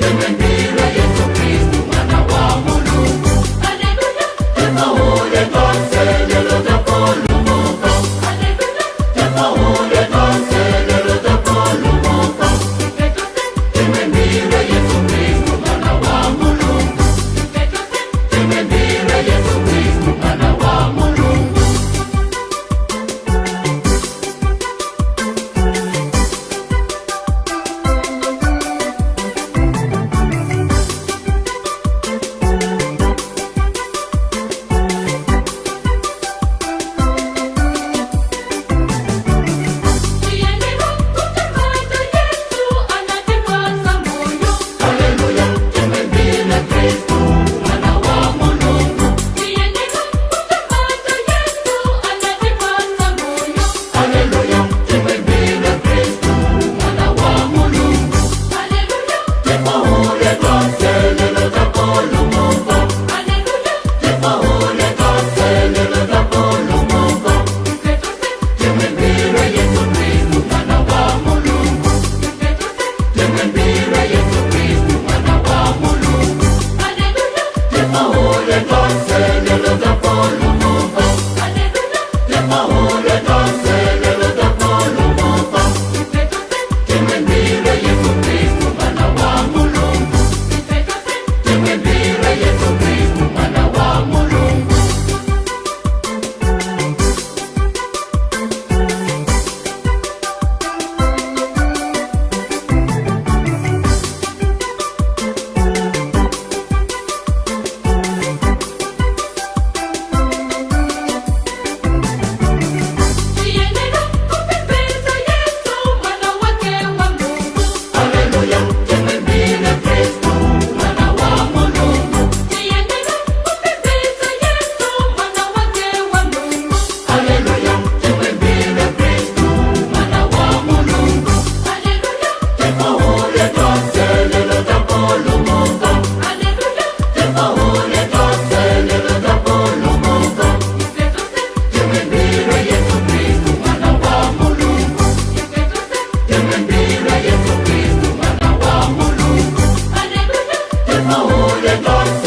Timwimbire Yesu Kristu mwana wa Mulungu. Haleluya, Tifuule tonse lelo tapulumuka. haleluya, Tifuule tonse lelo tapulumuka. ife tonse, Timwimbire Yesu Kristu mwana wa Mulungu. Ife tonse. Timwimbire Yesu Kristu mwana wa Mulungu. Tiyenera kutamanda Yesu anatipasa moyo. Haleluya, timwimbire Kristu mwana wa Mulungu. Tiyenera kutamanda Yesu anatipasa moyo. Haleluya, timwimbire Kristu mwana wa Mulungu. Haleluya, Tifuule tonse lelo tapulumuka. haleluya, Tifuule tonse lelo tapulumuka. Ife tonse, Timwimbire Yesu Kristu mwana wa Mulungu. Ife tonse, Timwimbire Yesu Kristu mwana wa Mulungu. Haleluya, Tifuule tonse lelo tapulumuka. Haleluya, Tifuule tonse lelo tapulumuka. Ife tonse, Timwimbire Yesu Kristu mwana wa Mulungu. Ife tonse. Timwimbire Yesu Kristu mwana wa Mulungu. Tiyenera kupembedza Yesu mwana wake wa Mungu. Haleluya, timwimbire Kristu mwana wa Mulungu. Tiyenera kupembedza Yesu mwana wake wa Mungu. Haleluya, timwimbire Kristu mwana wa Mulungu. Haleluya, Tifuule tonse lelo tapulumuka. Haleluya, Tifuule tonse lelo tapulumuka. Ife tonse, Timwimbire Yesu Kristu mwana wa Mulungu. Ife tonse, Timwimbire Yesu Kristu mwana wa Mulungu. Haleluya, Tifuule tonse.